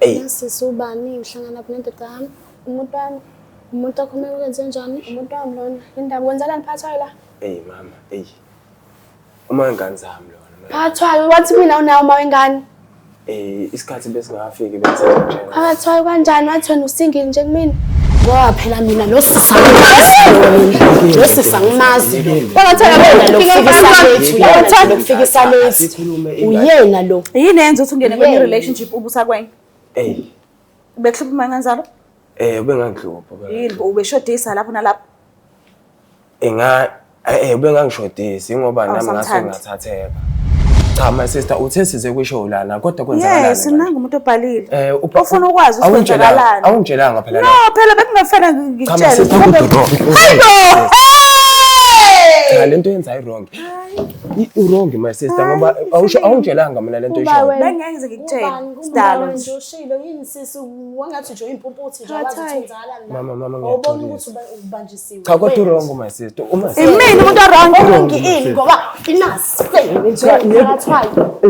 Eyi. Sisi ubani uhlangana kuphi nendoda yami? Umuntu wami, umuntu wakho kumele ukwenze njani? Umuntu wami lona. Indaba kwenzakalani phakathi kwayo la? Eyi mama, eyi. Uma wengane zami lona. mama. Phakathi kwayo wathi mina unawo uma wengane. Eh isikhathi besingafiki bengizokutshela. Phakathi kwayo kanjani wathi wena usingile nje kumina. Ngoba phela mina lo sisi angimazi lo mina. Lo sisi angimazi lo. Phakathi Lo kufikisa lethu yena lo kufikisa lethu. Sikhulume ingane. Uyena lo. Yini eyenza ukuthi ungene kwenye Yena. relationship ubusakwenye? Eyi. Ubekuhlupha uma ngenzalo? Eh ubengangihlupha. Yini ubeshodisa lapho nalapho? Enga ubengangishodisi ngoba nami ngase Awusamthandi. ngathatheka. Cha my sister uthe size kwishow lana kodwa kwenzakalani? Yes, manje? nangu umuntu obhalile. Eh Ufuna ukwazi ukuthi awungitshelanga kwenzakalani. awungitshelanga phela No, phela bekungafanele Cha my ngikutshele. sister kodwa wrong. Hayibo! Cha Hey! lento yenza i wrong. I wrong my sister ngoba awusho awungitshelanga mina lento Uba oyishoyo. wena. Bengeke ngize ngikutshele. Ubani? Sidalo Ubani nje. nje ushilo yini sisi wangathi nje uyimpumputhe nje awazi Phakathi ukuthi kwenzakalani la. Mama mama Awuboni ngiyaxolisa. ukuthi ubanjisiwe. Cha kodwa wrong my sister. Uma Imina umuntu o-wrong. Wrong ini ngoba inasifebe nje phakathi kwayo.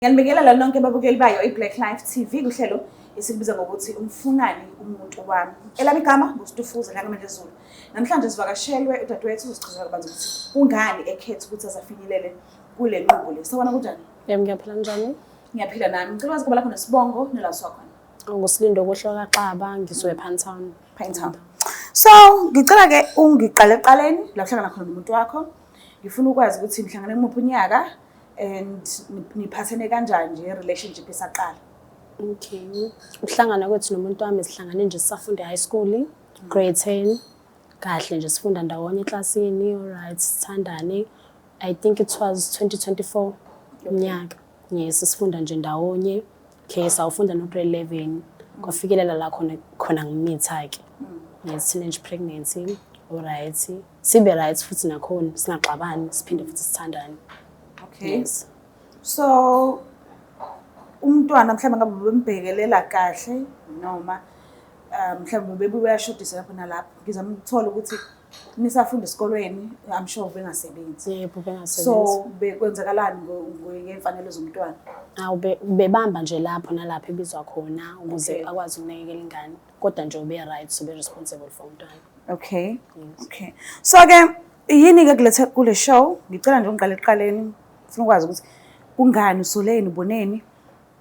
Ngiyanibingelela nonke babukeli bayo i-Black Life TV kuhlelo esikubiza ngokuthi umfunani umuntu wami. Elami igama nguStufuza Dlangamandlezulu. Namhlanje sivakashelwe udadewethu uzosichazela kabanzi ukuthi kungani ekhetha ukuthi azafinyelele kule nqubo le. Sawubona kunjani? Yebo ngiyaphila njani? Ngiyaphila nami. Ngicela wazi igama lakho nesibongo nelaziwa khona. NguSilindo Kuhle kaXaba ngisuke ePinetown. Pinetown. So, ngicela ke ungiqale ekuqaleni la kuhlangana khona nomuntu wakho. Ngifuna ukwazi ukuthi nihlangane kumuphi unyaka and niphathene kanjani nje relationship isaqala. Okay. Ukuhlangana kwethu nomuntu wami sihlangane nje sisafunda e-high school, grade 10. Kahle nje sifunda ndawonye eklasini, alright, sithandane. I think it was 2024 unyaka. Yes, sifunda nje ndawonye. Okay, sawufunda no grade 11. Kwafikelela la khona khona ngimitha ke. Yes, teenage pregnancy. Alright. Sibe right futhi nakhona singaxabani, siphinde futhi sithandane. Okay. Yes. So umntwana mhlawumbe ngabe bembhekelela kahle noma mhlawumbe bebuye uyashodisa lapho nalapho. Ngizama ukuthola ukuthi nisafunda esikolweni, I'm sure bengasebenzi. Yebo, bengasebenzi. So bekwenzakalani ngemfanelo zomntwana? Awu bebamba nje lapho nalapho ebizwa khona ukuze akwazi ukunakekela ingane. Kodwa nje ube right, ube responsible for umntwana. Okay. Okay. So ke yini ke kulethe kule show? Ngicela nje ungiqale ekuqaleni. Ngifuna ukwazi ukuthi kungani usoleni uboneni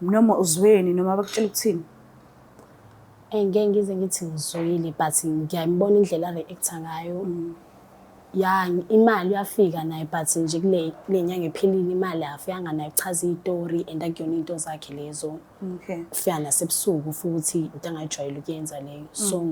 noma uzweni noma bakutshela ukuthini? Ngeke ngize ngithi ngizwile but ngiyayibona indlela a-react-a ngayo. Ya imali uyafika naye but nje kule nyanga ephelile imali afikanga nayo kuchaza izitori and akuyona into zakhe lezo. Ufika nasebusuku futhi into angayijwayele ukuyenza leyo. So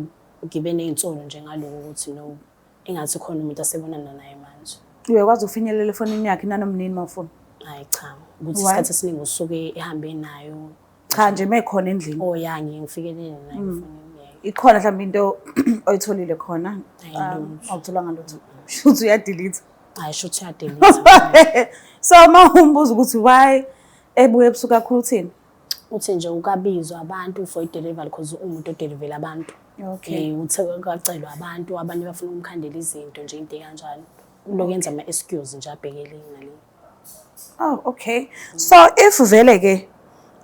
ngibe nezinsolo nje ngaloko ukuthi no engathi khona umuntu asebonana naye manje. Uyakwazi ukufinyelela efonini yakhe nanoma nini uma ufuna? Hayi cha, ukuthi Why? isikhathi esiningi usuke ehambe nayo. Cha nje mekhona endlini. Oh ya ngiye ngifikelele nayo efonini yakhe. Ikhona mhlawumbe into oyitholile khona? Hayi, lutho. Awutholanga lutho. Shuthi uyadelete. Hayi shuthi uyadelete. So uma umbuza ukuthi why ebuye ebusuku kakhulu uthini? Uthi nje ukabizwa abantu for i-delivery because umuntu odelivela abantu. Uthe kwacelwa abantu abanye bafuna ukumkhandela izinto nje into ekanjalo. Uloku yenza ama-excuse nje abhekele ngale. Oh, okay. So if vele ke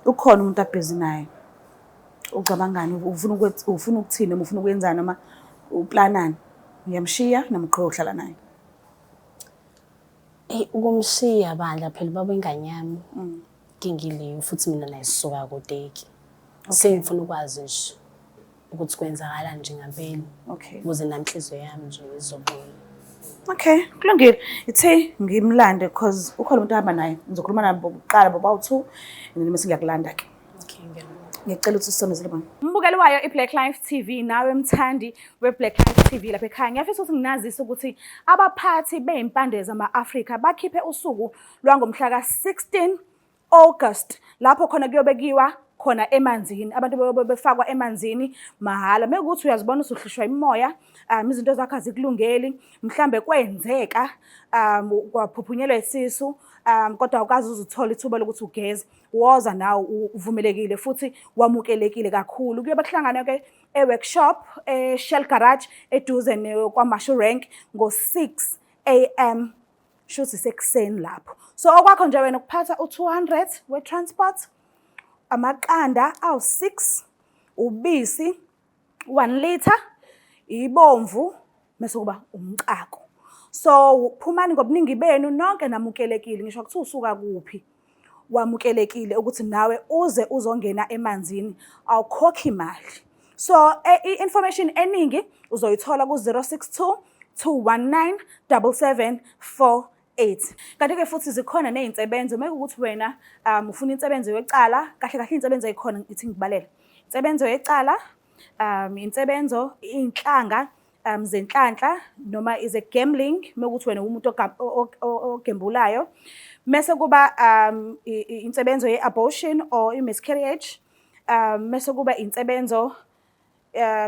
ukhona umuntu abhizi naye, ucabangani? Ufuna ukuthini noma ufuna ukwenzani noma uplanani? Uyamshiya noma uqhubeka uhlala naye? Eyi ukumshiya bandla phela ubaba wengane yami. Ngingileyo futhi mina naye sisuka kude-ke. Sengifuna ukwazi nje ukuthi kwenzakalani nje ngampela. Ukuze nami inhliziyo yami nje izobuya. Okay, kulungile. Ithe ngimlande because ukhona umuntu ohamba naye. Ngizokhuluma nabo kuqala bobawu-2 and then bese ngiyakulanda ke. Okay, ngiyabonga. Ngiyacela ukuthi usondezele bona. Mbukeli wayo iBlack Life TV nawe mthandi weBlack Life TV lapha ekhaya. Ngiyafisa ukuthi nginazise ukuthi abaphathi bezimpande zama-Afrika bakhiphe usuku lwangomhla ka-16 August lapho khona kuyobekiwa khona emanzini. Abantu bayobe befakwa emanzini mahhala. Mekuwukuthi uyazibona usuhlushwa imimoya, izinto zakho azikulungeli, mhlambe kwenzeka kwaphuphunyelwa isisu, kodwa awukaze uze uthole ithuba lokuthi ugeze, woza nawe, uvumelekile futhi wamukelekile kakhulu. Kuyobe kuhlanganwe-ke e-workshop e-Shell Garage eduze kwaMashu Rank ngo-6 am, shuthi sekuseni lapho. So okwakho nje wena ukuphatha u-200 we-transport, amaqanda awu-6, ubisi 1 litre, ibomvu, mase kuba umcako. So phumani ngobuningi benu nonke, namukelekile, ngisho kuthiwa usuka kuphi, wamukelekile ukuthi nawe uze uzongena emanzini, awukhokhi imali. So i-information eningi uzoyithola ku-062 219 7748. Kanti-ke futhi zikhona ney'nsebenzo. Uma kuwukuthi wena ufuna insebenzo yecala, kahle kahle iy'nsebenzo ey'khona, ithi ngibalele. Insebenzo yecala, insebenzo iy'nhlanga zenhlanhla noma is a gambling, uma kuwukuthi wena umuntu ogembulayo. Mese kuba insebenzo ye-abortion or i-miscarriage. Mese kuba insebenzo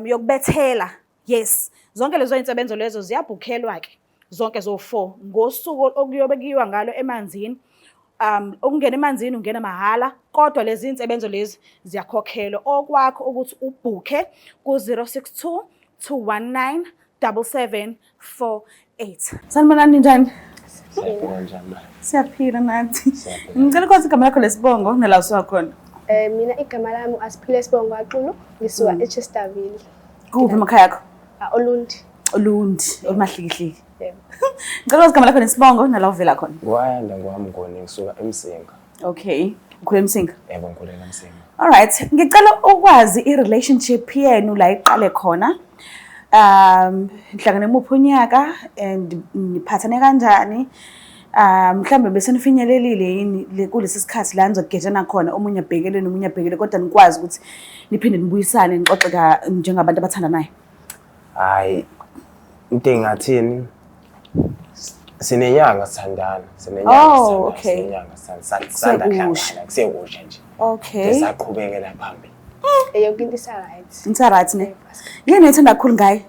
yokubethela. Yes, zonke lezo iy'nsebenzo lezo ziyabhukhelwa-ke zonke zo-4 ngosuku okuyobe kuyiwa ngalo emanzini. Ukungena emanzini ungena mahhala, kodwa lezi iy'nsebenzo lezi ziyakhokhelwa. Okwakho ukuthi ubhukhe ku-062 219 7748. Sanibonani, ninjani? Siyaphila, njani ma? Siyaphila nathi. Siyaphila. Ngicela ukwazi igama lakho lesibongo nala usuka khona. Mina igama lami Asiphile Sibongo Waxulu, ngisuka eChesterville. Kuphi emakhaya akho? Olundi. Olundi, olumahlikihliki. Yebo. Ngicela ukwazi igama lakho nesibongo nala uvela khona. Kwayanda ngwamngoni, ngisuka eMsinga. Okay. Ukhule eMsinga? Yebo, ngikhulela eMsinga. Alright, ngicela ukwazi i-relationship yenu la iqale khona. Nihlangane muphi unyaka and niphathane kanjani? Mhlambe bese nifinyelelile yini kulesi sikhathi la nizogejana khona, omunye abhekele nomunye abhekele, kodwa nikwazi ukuthi niphinde nibuyisane nixoxe njengabantu abathandanayo? Hayi, into engathini, sinenyanga sithandana, sinenyanga Oh, sithandana, sinenyanga sithandana, sisanda Kusekusha. kuhlangana, kusekusha nje. Sesaqhubekela phambili. Yonke into isa-right. Isa-right ne? Yini oyithanda kakhulu ngaye?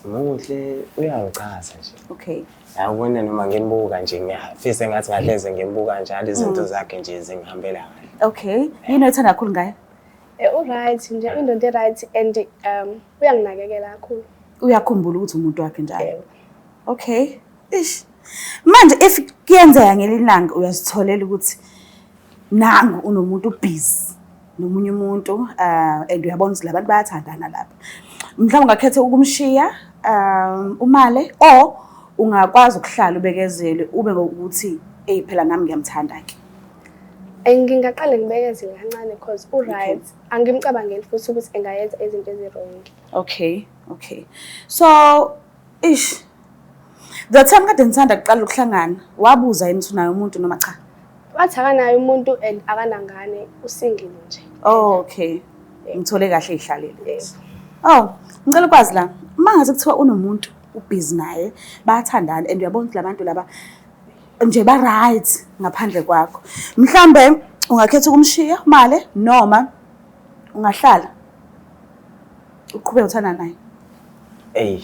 Muhle, uyangichaza nje. Yabona noma ngimbuka nje ngiyafisa engathi ngahleze ngimbuka njalo, izinto zakhe nje zingihambela kahle. Okay. Yini oyithanda kakhulu ngaye? U-right nje, indoda e-right and uyanginakekela kakhulu. Uyakhumbula ukuthi umuntu wakhe njalo. Yebo. Okay. Ish. Manje if kuyenzeka ngelinye ilanga uyazitholela ukuthi nangu unomuntu busy nomunye umuntu, and uyabona ukuthi labantu bayathandana lapha. Mhlawumbe ungakhetha ukumshiya umale, or ungakwazi ukuhlala ubekezele ube ngokuthi hey phela nami ngiyamthanda ke. Ngingaqale ngibekezele kancane because u-right. Angimcabangeli futhi ukuthi engayenza izinto ezi-wrong. Okay. So ish, the time kade nithanda kuqala ukuhlangana, wabuza yini ukuthi unaye umuntu noma cha? Wathi akanaye umuntu and akanangane, u-single nje. Oh, okay. Ngithole kahle ihlalele. Yebo. Oh, ngicela ukwazi la, uma ngaze kuthiwa unomuntu ubhizi naye, bayathandana and uyabona ukuthi labantu laba nje ba right ngaphandle kwakho. Mhlambe ungakhetha ukumshiya male noma ungahlala uqhubeke uthanda naye? Ey.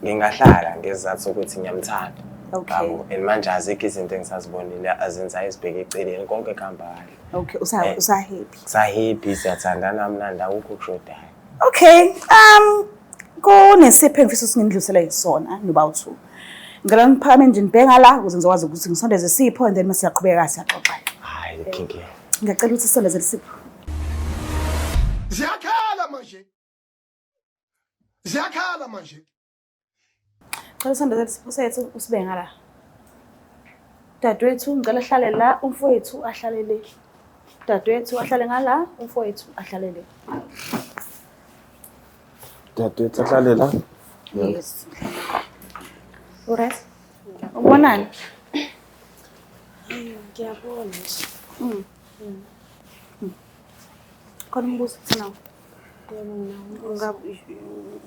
Ngingahlala ngesizathu sokuthi ngiyamthanda. Yabo, and manje azikho izinto engisazibonile azenzayo ezibheke eceleni, konke kuhamba kahle. Okay, usa happy. Sa happy, siyathandana mnandi, akukho okushodayo. Okay, kunesipho engifisa ukuthi ngindlulisele sona noba u2. Ngicela niphakame nje nibheke ngala ukuze ngizokwazi ukuthi ngisondeze isipho and then mase siyaqhubeka siyaxoxa. Hayi, kinki. Ngiyacela ukuthi sisondeze isipho. Ziyakhala manje. Ziyakhala manje. Cela usondeze isipho sethu usibeke ngala. Dadewethu ngicela ahlale la, umfowethu ahlale le. Dadewethu ahlale ngala, umfowethu ahlale le. Dadewethu ahlale la. Yes. Alright. Ubonani? Ngiyabona nje. Khona umbuzo kuthina. Yebo, nginawo.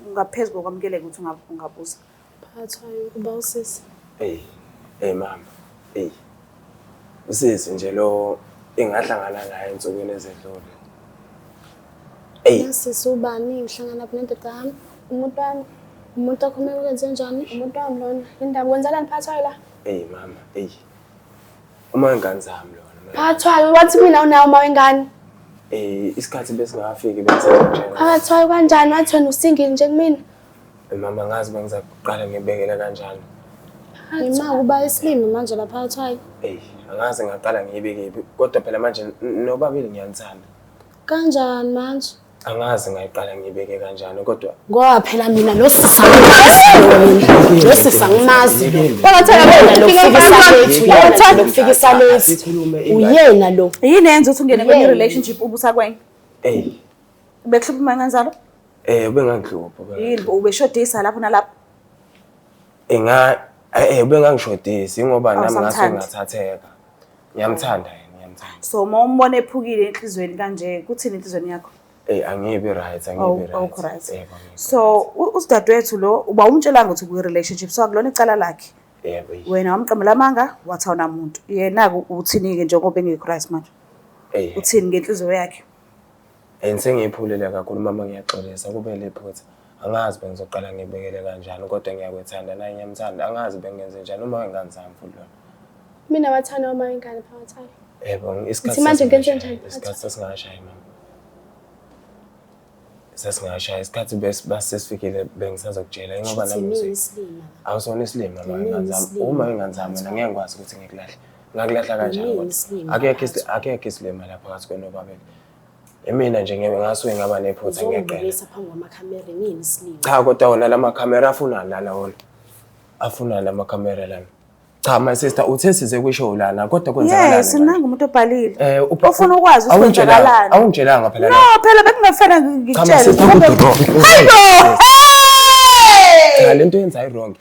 Ungaphezu kokwamukeleka ukuthi ungabuza. Phakathi uba usisi. Ey, ey mama. Ey. Usisi nje lo Engahlangana naye ensukwini ezedlule. Eyi. Sisi ubani uhlangana kuphi nendoda yami? Umuntu wami, umuntu wakho kumele ukwenze njani? Umuntu wami lona. Indaba kwenzakalani phakathi kwayo la? Eyi mama, eyi. Uma wengane zami lona. Phakathi kwayo wathi mina unawo uma wengane. Eh isikhathi besingafiki bengisazokutshela. Phakathi kwayo kanjani wathi wena usingile nje kumina. Mama ngazi bengizakuqala ngibekele kanjani. Ima kuba isilima manje la phakathi kwayo. Eyi angazi ngaqala ngiyibekephi kodwa phela manje nobabili ngiyanithanda. Kanjani manje? Angazi ngayiqala ngiyibeke kanjani kodwa Ngoba phela mina lo sisi angimazi lo mina. Lo sisi angimazi lo. Uyena lo kufikisa lethu, uyena lo kufikisa lethu. Asikhulume ingane. Uyena lo. Yini eyenza ukuthi ungene kwenye Yena. relationship ubusakwenye? Eyi Ubekuhlupha uma ngenzalo? Ubengangihlupha. Yini ubeshodisa lapho nalapho? Enga ubengangishodisi ngoba nami ngase Awusamthandi. ngathatheka. Ngiyamthanda yena, ngiyamthanda. So uma umbona ephukile enhlizweni kanje, kuthini enhlizweni yakho? Angibi right, angibi right. Awukho right. Yebo, angibi So usidadewethu lo uba umtshelanga ukuthi kwi-relationship so akulona icala lakhe. Yebo. Eyi. Wena wamqambela amanga wathi awunamuntu. Yena-ke uthini-ke njengoba engekho right manje? Eyi. Uthini ngenhliziyo yakhe? Sengiyiphulile kakhulu mama, ngiyaxolisa kube liphutha. Angazi bengizoqala ngibekele kanjani kodwa ngiyakwethanda naye ngiyamthanda. Angazi bengenze njani uma wengane zami futhi lona. Mina wathanda uma wengane phakathi kwayo. Yebo, isikhathi Uthi manje ngenze sasingashayi, njani? Isikhathi sasingashayi mama. Sasingashayi isikhathi basesifikile bengisazokutshela ngoba Shuthi nami mina ngithi isilima. awusona isilima mama Mina wengane zami. isilima. Uma wengane zami mina ngeke ngikwazi ukuthi ngikulahle. Ngakulahla kanjani Mina kodwa? isilima Akekho phakathi. akekho isilima la phakathi kwenobabili. Imina nje ngeke ngasuke ngaba nephutha ngeqela. Uzongibukisa phambi kwamakhamera mina isilima. Cha kodwa wona lamakhamera afunani lana wona? Afunani lamakhamera lana? Cha my sister uthe size kwishow lana kodwa kwenzakalani? Yes, manje? nangu umuntu obhalile. Ufuna ukwazi ukuthi kwenzakalani. Awungitshelanga phela No, la. phela bekungafana Cha my ngikutshele. sister kodwa wrong. Hayibo! Cha lento yenza i wrong.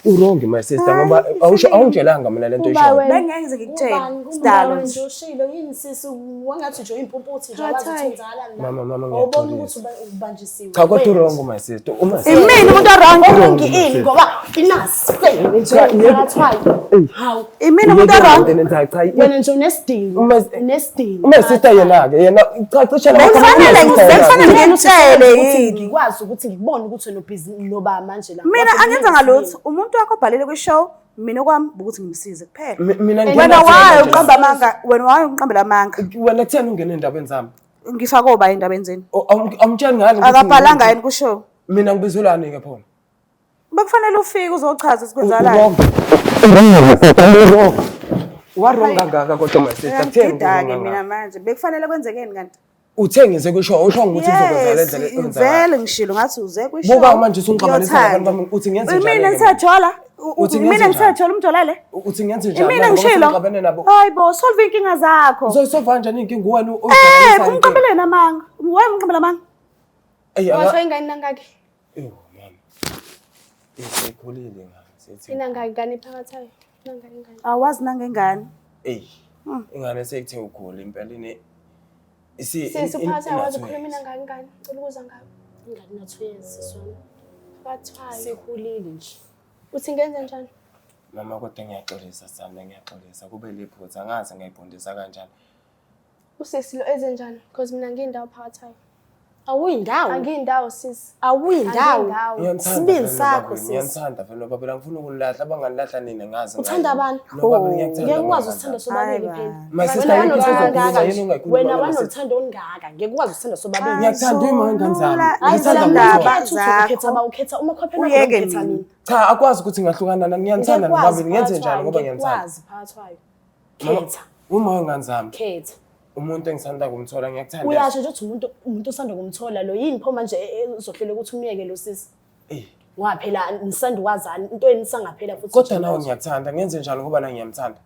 U-wrong my sister ngoba awusho awungitshelanga mina lento Uba oyishoyo. wena. Bengeke ngize ngikutshele. Ubani Sidalo kumbe nje. nje ushilo yini sisi wangathi nje uyimpumputhe nje awazi Phakathi. ukuthi kwenzakalani la. Mama, mama, Awuboni ngiyaxolisa. ukuthi ubanjisiwe. Cha kodwa Wena. u-wrong my sister. Uma Imina umuntu o-wrong. Wrong ini ngoba inasifebe nje phakathi kwayo. Hawu. Imina umuntu o-wrong. Cha Wena nje unesidingo. Uma- Unesidingo. uma sister yena ke yena cha cishe la Bekufanele ngikutshele Ukuthi yini? ngikwazi ukuthi ngikubone ukuthi wena ubhizi noba manje la. Mina Ngoba angenza mina ngalutho. Umuntu wakho obhalele kwi-show, mina okwami ukuthi ngimsize kuphela. Mina Wena wayo uqamba amanga, wena wayo uqambela amanga. Wena kutheni ungene endabeni zami? Ngifake oba endabeni zenu. Awumtsheli ngani ukuthi Akabhalanga yini ku-show? Mina ngibizelani ke phona? Bekufanele ufike uzochaza ukuthi kwenzakalani. Wrong. Wa-wrong kangaka kodwa my sister kutheni Uyangidida-ke u-wrong mina kangaka? manje. Bekufanele kwenzekeni kanti? Uthe ngize kwishow, usho ukuthi kuzokwenzakala Yes, indlela ekwenzakala. vele ngishilo ngathi uze kwishow. Buka manje usungixabanisa Uyothanda. nabantu bami, uthi ngenze njani Mina ke ngisajola. Uthi ngenze Mina njani? ngisajola umjolele. Uthi ngenze njani? Mina Ngoba ngishilo. sengixabene nabo. Hayi bo, solve inkinga zakho. Uzoyisolva kanjani inkinga wena Umqambeleni amanga. Wena umqambela amanga. Ey, Wathi ingane nangaki? Ewu mama. Isekhulile ingane sithi. Inangaki ingane phakathi kwayo? Inangaki ingane? Awazi nangengane. Ey. Ingane seyithe ugula impela ine isi Sisi uphakathi kwayo wazi ukukhuluma inangaki ingane? Cela ukuza ngawe. Ingane na-two years sisi wami. Phakathi kwayo. Sikhulile nje. Uthi ngenze njani? Mama kodwa ngiyaxolisa sami ngiyaxolisa kube liphutha angazi ngayibondisa kanjani. Usisi lo eze njani? Because mina ngiyindawo phakathi kwayo. Awuyindawo. Angiyindawo sisi. Awuyindawo. Angiyindawo. Ngiyamthanda Sibindi vele sakho, nobabili, sisi. Ngiyamthanda vele nobabili angifuni ukunilahla abanganilahla nina ngazi. Uthanda ngayo. bani? Nobabili ngiyakuthanda. Ngeke ukwazi mama. usithanda sobabili Hayi phela. ba. My sister Wena ayikho into wanothando ezokhuluma olungaka yena nje. ongayikhuluma Wena my sister. wanothando olungaka. Ngeke ukwazi usithanda sobabili. Ngiyakuthanda uma ingane zami. Hayi Ngithanda phela Indaba ukhetha ukuthi zakho. ukhetha ba ukhetha uma khona Uyeke ukhetha mina. mina. Cha akwazi ukuthi ngahlukana nani ngiyanithanda nobabili ngenze njani ngoba ngiyanithanda. Ngikwazi phakathi kwayo. Khetha, Uma wengane zami khetha. umuntu engisanda kumthola ngiyakuthanda. Uyasho nje ukuthi umuntu osanda kumthola lo yini pho manje uzohlele ukuthi umyeke lo sisi. Eh. Ngoba phela nisanda ukwazana into enisangaphela futhi. Kodwa nje nawe manje. ngiyakuthanda ngenze njani ngoba na ngiyamthanda.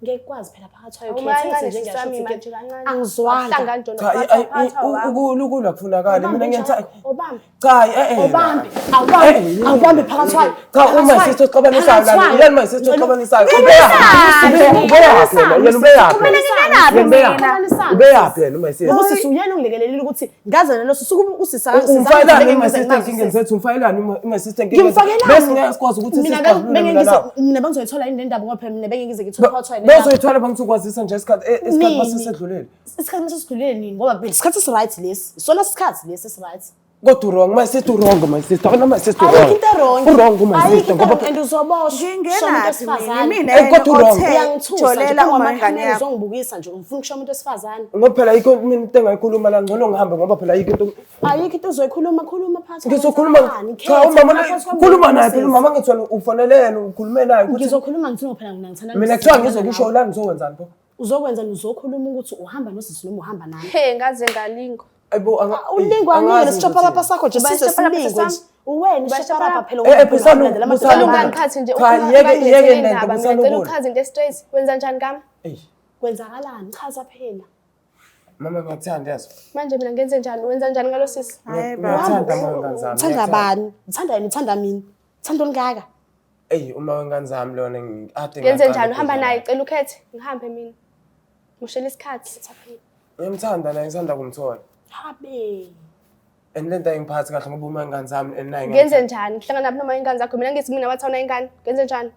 Ngeke kwazi phela phakathi kwayo Uma khetha kancane nje sisi wami ngisho manje kancane. Angizwanga. Awuhlangani nje Cha nophakathi kwayo. ukulwa kufunakali mina ngiyathanda. Obambe. Cha eh Obambe. Awubambe. Awubambe phakathi kwayo. Cha uma sister oxabanisayo lana yena my sister oxabanisayo. Ubeyaphi yena ubeyaphi? Kumele ngingenaphi mina? Ubeyaphi yena uma sister? Ngoba sisi uyena ongilekelelile ukuthi ngaze naloso suku usisa Umfayelani uma sister enkingeni zethu umfayelani uma sister enkingeni. Ngimfakelani? Bese ngeke sikwazi ukuthi Mina sisixazulule bengeke mina ngize nawe. mina bengizoyithola yini le ndaba ngoba phela mina bengeke ngize ngithole phakathi kwayo. Bewuzoyithola bangizokwazisa nje isikhathi isikhathi Nini? base sedlulile. Isikhathi mase sidlulile nini? Ngoba phela isikhathi esi-right lesi. Isona sikhathi lesi esi-right. Kodwa wrong, my sister wrong, my sister. Wena my sister Ayikho wrong. into wrong. Wrong my Ayikho sister into ngoba wrong and uzoboshwa. Shona umuntu Ngingenaphi mina? wesifazane. Mina Eh, kodwa wrong. othe Uyangithusa nje jolela uma ingane ungamakhamera yakho. uzongibukisa nje ufuna ukusho umuntu wesifazane. Ngoba phela ayikho mina into engayikhuluma la, ngcono ngihambe ngoba phela ayikho into. Ayikho into ozoyikhuluma, khuluma phakathi. Ngizokhuluma cha umama khuluma naye phela umama ngithi wena ufonele yena ukhulume naye ukuthi Ngizokhuluma ngithini phela mina ngithanda. Mina kuthiwa ngizokusho la ngizokwenzani pho? Uzokwenza uzokhuluma ukuthi uhamba nosisi noma uhamba nami. He, ngaze ngalingwa. Ayibo Ulingwa angazi nini lesitshoparapa ukuthi- sakho nje Uba size isitshoparapa silingwe sami? nje. Uwena Uba isitshoparapa phela Eh, eh, busani- ulandela amadoda busani- abantu. Ungangikhathi nje Cha, ukhuluma yeke ngilethele lento, indaba, mina busani ngicela ukudla. uchaze into straight. Wenza njani kami? Eyi, Kwenzakalani? Chaza phela. Mama ngiyakuthanda yazo. Manje mina ngenze njani? Wenza njani ngalo sisi? Hayi baba. Ngiyakuthanda mama wengane zami. Uthanda Ngiyakuthanda. bani? Uthanda yena, uthanda mina. Uthanda olungaka. Eyi, uma wengane zami lona ade Ngenze ngaqala njani? Uhamba ukudla. naye, cela ukhethe. Ngihambe mina. Mushela isikhathi. Ngiyamthanda naye ngisanda kumthola. Habe. And lento ayingiphathi kahle ngoba uma ingane zami and naye Ngenze ngiyamthanda. njani? Ngihlangana naphi noma ingane zakho? Mina ngithi mina wathawuna ingane. Ngenze njani?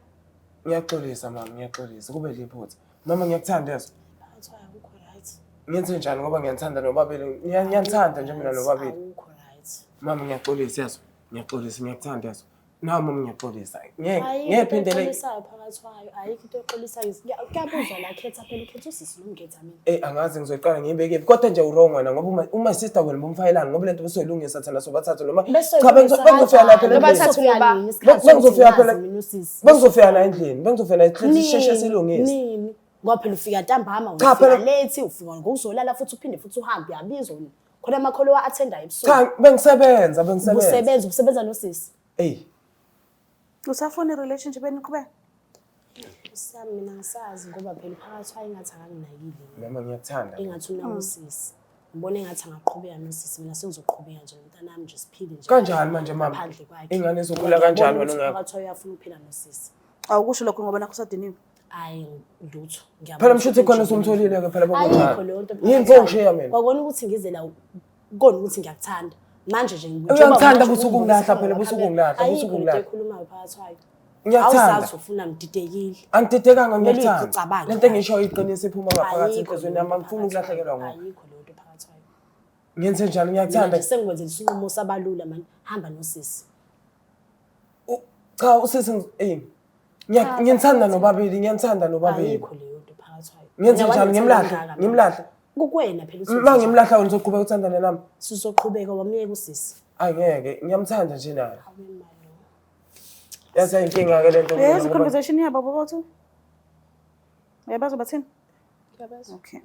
Ngiyaxolisa mama, ngiyaxolisa. Kube liphutha. Mama ngiyakuthanda yazo. Phakathi kwayo akukho right. Ngenze njani ngoba ngiyanithanda nobabili. Ngiyanithanda nje mina nobabili. Awukho right. Mama ngiyaxolisa yazo. Ngiyaxolisa ngiyakuthanda yazo. Nawe mama ngiyaxolisa. Ngeke Ayikho into ngiphindele exolisayo phakathi kwayo. Ayikho into exolisayo. Kuyabuzwa la khetha phela ukhetha usisi noma ukhetha mina. Eh angazi ngizoyiqala ngiyibeke phi kodwa nje uwrong wena ngoba uma sister wena bomfayelana ngoba lento besoyilungisa thina sobathathu noma cha bengizofika la phela endlini. Nobathathu ngoba- Bengizofika phela mina usisi. Bengizofika la endlini, bengizofika la endlini sisheshe silungise. Nini? Ngoba phela ufika ntambama, Cha, ufika phela- late, ufika ngokuzolala futhi uphinde futhi uhambe uyabizwa wena. Khona amakholo wa-attendayo ebusuku. Cha bengisebenza bengisebenza. Ubusebenza, ubusebenza nosisi. Ey Usafuna i-relationship eniqhubeka? Sami mina ngisazi ngoba phela uphakathi wayo engathi akanginakile. Mama ngiyakuthanda. Engathi unawo usisi. Ngibona engathi angaqhubeka nosisi mina sengizoqhubeka nje nomntanami nje siphile nje. Kanjani manje mama? Ngaphandle kwakhe. Ingane izokhula kanjani wena Ngiyabona ungekho? ukuthi phakathi wayo uyafuna ukuphila nosisi. Awukusho lokho ngoba nakho usadiniwe. Hayi lutho. Ngiyabona Phela mshuthi ukuthi khona usumtholile ke phela Ayikho bokuthanda. leyo nto. Yini pho ngishiya mina? Kwakona ukuthi ngize la kona ukuthi ngiyakuthanda. Manje nje Uyangithi busuku ungilahla phela, busuku ungilahla, Ayikho busuku into ungilahla. ekhulumayo phakathi kwayo. Ngiyakuthanda. Awusazi ufuna ngididekile. Angididekanga Kumele ngiyakuthanda. uyicabange Lento kahle. engisho iqiniso iphuma ngaphakathi Ayikho enhliziyweni leyo yami nto angifuni phakathi ukulahlekelwa kwayo. nguwe. Ayikho leyo nto phakathi kwayo. Ngenze njani Mina ngiyakuthanda. nje sengikwenzela isinqumo sabalula mani. Hamba nosisi. Cha usisi eh ngiyanithanda nobabili, ngiyanithanda nobabili. Ayikho leyo nto phakathi kwayo. Ngenze Mina njani wangithanda ngimlahle? kangaka mina. Ngimlahle. Kukwena phela uthi Uma ngimlahla wena uzoqhubeka uthandane nami. Sizoqhubeka wamyeka usisi. Angeke, ngiyamthanda nje naye. Awe malo. Yazi ayinkinga ke lento Uyayazi mina ngoba i-conversation yabo bobathu? Uyabazwa bathini? Ngiyabazwa. Okay.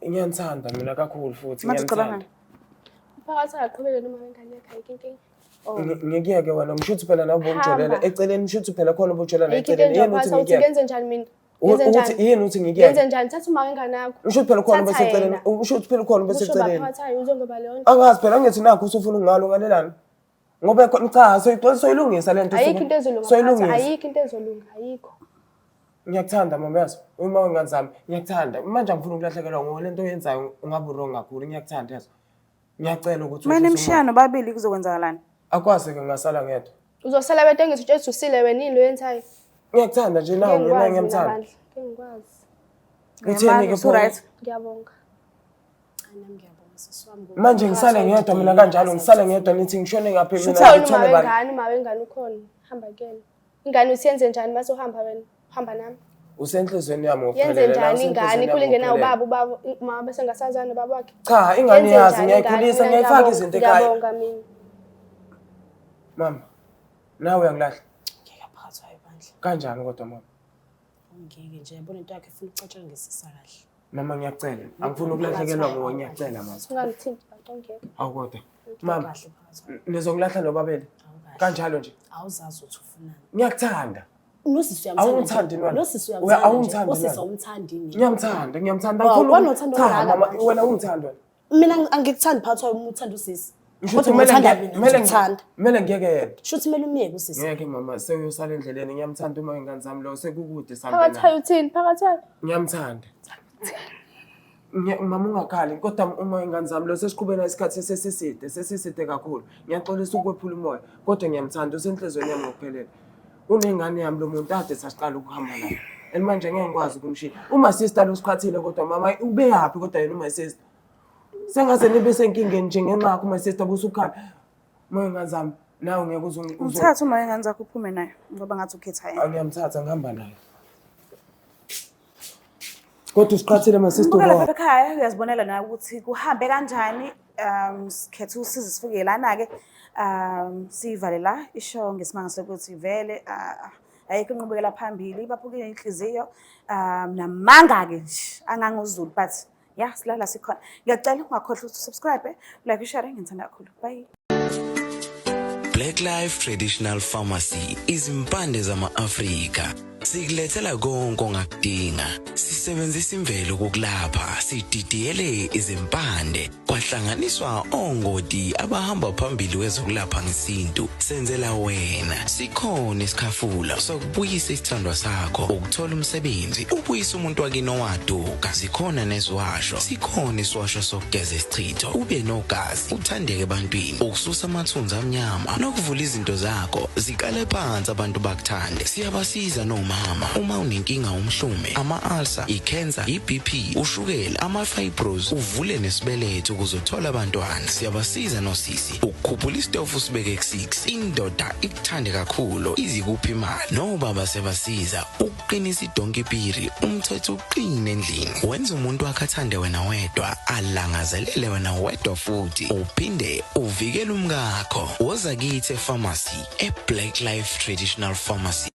Ngiyanithanda mina kakhulu futhi Manje ngiyanithanda. ucabangani? Phakathi akaqhubeke noma wengane yakhe ayikho inkinga. Ngikuyeke wena ngishuthi phela nawe ubomjolela Hamba. eceleni ngishuthi phela khona ubujolela Ayikho into eceleni yini enjalo uthi phakathi uthi ngikuyeke ngenze njani mina? Ngenze Ukuthi njani? yini uthi ngikuyeke Ngenze njani? Thatha uma wengane yakho. Ngishuthi phela khona Thatha beseceleni yena. ushuthi phela khona Kusho beseceleni phakathi hayi uzongoba leyo nto. Angazi phela ngithi nakho usufuna ungalo ngalelani ngoba cha soyilungisa lento Ayikho into ezolunga phakathi. soyilungisa. Ayikho into ezolunga, ayikho. Ngiyakuthanda mama yazi uma wengane zami ngiyakuthanda manje angifuni ukulahlekelwa nguwe lento oyenzayo ungabe wrong kakhulu ngiyakuthanda yazi ngiyacela ukuthi Uma wehlise nimshiya umoya. nobabili kuzokwenzakalani? Akwazi ke ngasala ngedwa. Uzosala bento engithi utshela usile wena yini lo yenzayo. Ngiyakuthanda nje nawe Ngeke mina ngikwazi mina ngiyamthanda. bandla. Ngeke ngikwazi. Utheni ke pho? Usu-right? Ngiyabonga. Hayi nami ngiyabonga sisi wami. Manje ngisale ngedwa mina kanjalo ngisale ngedwa nithi ngishone ngaphi mina Ukhona uma ngithole bani? wengane, uma wengane ukhona. Hamba kuyena. Ingane usiyenze njani mase uhamba wena? Uhamba nami. Usenhlizweni yami Yenze ngokuphelele la njani ingane usenhlizweni ikhule yami ingenawo ngokuphelele. ubaba ubaba mama bese ngasazani nobaba wakhe. Cha ingane Yenze yazi njani ngiyayikhulisa ingane? Mina ngiyayifaka ngiyabonga, izinto ekhaya. Ngiyabonga mina. Mama nawe uyangilahla Ngeke phakathi kwayo bandla. kanjani kodwa mama? Ungeke nje yabona into yakhe ifuna ukucatshangisisa kahle. Mama ngiyacela angifuni ukulahlekelwa nguwe ngiyacela mama. Ungangithinti bantu ngeke. Awu kodwa mama Kahle phakathi kwayo. nizongilahla nobabili Awukahle. kanjalo nje Awuzazi ukuthi ufunani. ngiyakuthanda. Nosisi uyamthanda. Awungithandi nje. ntwana. Nosisi uyamthanda. nje. Awungithandi Usisi ntwana. awumthandi mina. Ngiyamthanda ngiyamthanda Oh, angifuni kwanothando Cha olungaka mama manje. wena ungithandi wena. Mina angikuthandi phakathi kwayo uma uthanda usisi. Ngisho Kodwa ukuthi kumele uthanda ngiye- mina kumele ngikuthanda. kumele ngiyeke yena. Shuthi kumele umyeke usisi. Ngeke mama sewuyosala endleleni ngiyamthanda uma ingane zami lo sekukude sambe Phakathi naye. hayi uthini? Phakathi hayi. Ngiyamthanda. Mama ungakhali kodwa uma ingane zami lo sesiqhubela isikhathi sesiside sesiside kakhulu. Ngiyaxolisa ukwephula umoya kodwa ngiyamthanda usenhlizweni yami ngokuphelele. Unengane yami lo muntu ade sasiqala ukuhamba naye. And manje ngeke ngikwazi ukumshiya. Uma sister lo siqhathile kodwa mama ubeyaphi kodwa yena uma sister? Sengaze nibe senkingeni nje ngenxa yakho my sister busukhala. Moya ngazami nawe ngeke uze Umthathe uma ingane zakho uphume naye ngoba ngathi ukhetha yena. Angiyamthatha ngihamba naye. Kodwa usiqhathile my sister Mbukela ubona. lapha ekhaya uyazibonela nawe ukuthi kuhambe kanjani sikhethe usizo sifike lana ke sivale la isho ngesimanga sokuthi vele ayikho inqubekela phambili baphukile inhliziyo namanga ke nje angangozulu but ya silala sikhona. Ngiyacela ungakhohlwa ukuthi subscribe, like, share ngithanda kakhulu. Bye. Black Life Traditional Pharmacy izimpande zama-Afrika sikulethela konke ongakudinga. Sisebenzisa imvelo ukukulapha, sididiyele izimpande kwahlanganiswa ongoti abahamba phambili kwezokulapha ngesintu. Senzela wena sikhona isikhafula sokubuyisa isithandwa sakho, ukuthola umsebenzi, ubuyisa umuntu wakini owaduka. Zikhona neziwasho, sikhona isiwasho sokugeza isichitho, ube nogazi, uthandeke ebantwini, ukususa amathunzi amnyama nokuvula izinto zakho ziqale phansi abantu bakuthande. Siyabasiza nomama uma unenkinga umhlume, ama-ulcer, i-cancer, i-BP, ushukela, ama-fibros, uvule nesibeletho ukuze uthole abantwana. Siyabasiza nosisi ukukhuphula isitofu usibeke ku-6, indoda ikuthande kakhulu izikuphi imali. Nobaba siyabasiza ukuqinisa idonkipiri, umthetho uqine endlini, wenza umuntu wakhe athande wena wedwa, alangazelele wena wedwa, futhi uphinde uvikele umkakho. Woza kithi e-pharmacy e-Black Life Traditional Pharmacy.